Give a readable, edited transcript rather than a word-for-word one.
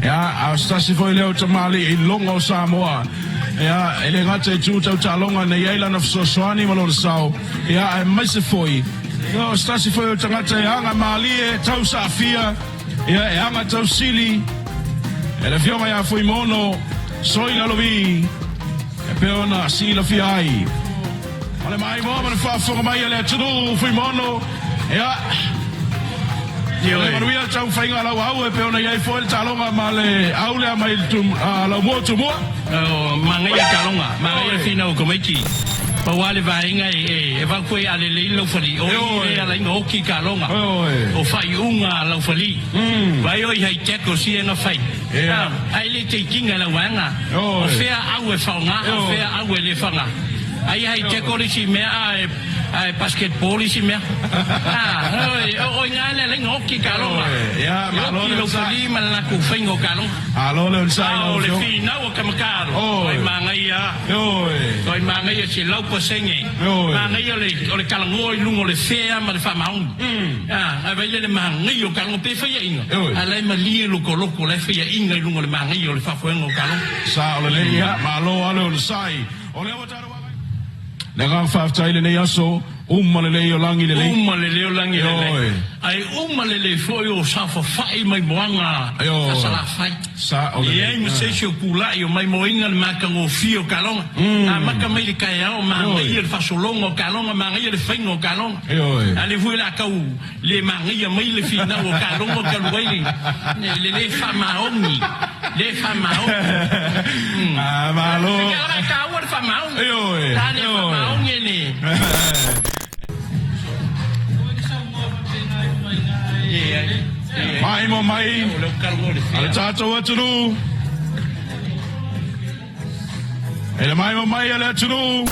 Ia, a o se tasi foi lea o tamalii logo o Samoa. Ia, e le gata i itu tau taaloga na i ai lana fesoasoani ma lona sao, ia, aemaise foi, ia, o se tasi foi o tagata e aga malie, tau saafia, ia, e aga tausili, e le Afioga ia Fuimaono Soi Lalovi, e pei ona silafia ai. Ma le maimoa ma le faafofoga mai a le atunuu Fuimaono, ia, Ioe. Manuia le taumafaiga a lau au e pei ona i ai foi le taaloga ma le au lea mai Laumua Tumua. Manaia taaloga, manaia le finau o tamaiti. Pau lava le vaega e avatu foi a lelei le laufali, o i lea ala ai ona oti taaloga, o faaiuga a laufali. Vaai oi hai tackles ia na fai, ae le take ina e lau vaega. O fea au e faoga, o fea au e le faoga. Aia hai tackle le isi mea ae Ae basketball isi mea. Ah, o ina le lenga oki ka longa. Ia, malo le onosai. ma le latou faiga o kaloga. Malo le onosai. Ah, o le finau o Kamakaro. Oi manaia. Oi. Oi manaia 100%. Manaia le o le talanoa i luga o le fea ma le faamaoni. Ah, ae vaai le manaia o kaloga pe faiaina. A la e malie lokoloko la e faiaina i luga o le manaia o le faafoega o kaloga. Sao lelei ia, malo lava le onosai. O lea ua tatou agai. Le agaga faafetai i lenei aso, uma lelei o lagi lelei. Uma lelei o lagi lelei. Ae uma lelei foi o saofafai mai moaga a Salafai. E leai ma se isi o pulai o maimoaina le matagofie o kaloga. Amata mai le taeao, manaia le faasologa o kaloga, manaia le faiga o kaloga. A lea foi o le a tau le manaia mai le finau o kaloga talu ai le le faamaoni, le faamaoni. Malo. E taua le faamaoni. A le faamaoni e le. Maimoa mai a le tatou atunuu. E le maimoa mai a le atunuu.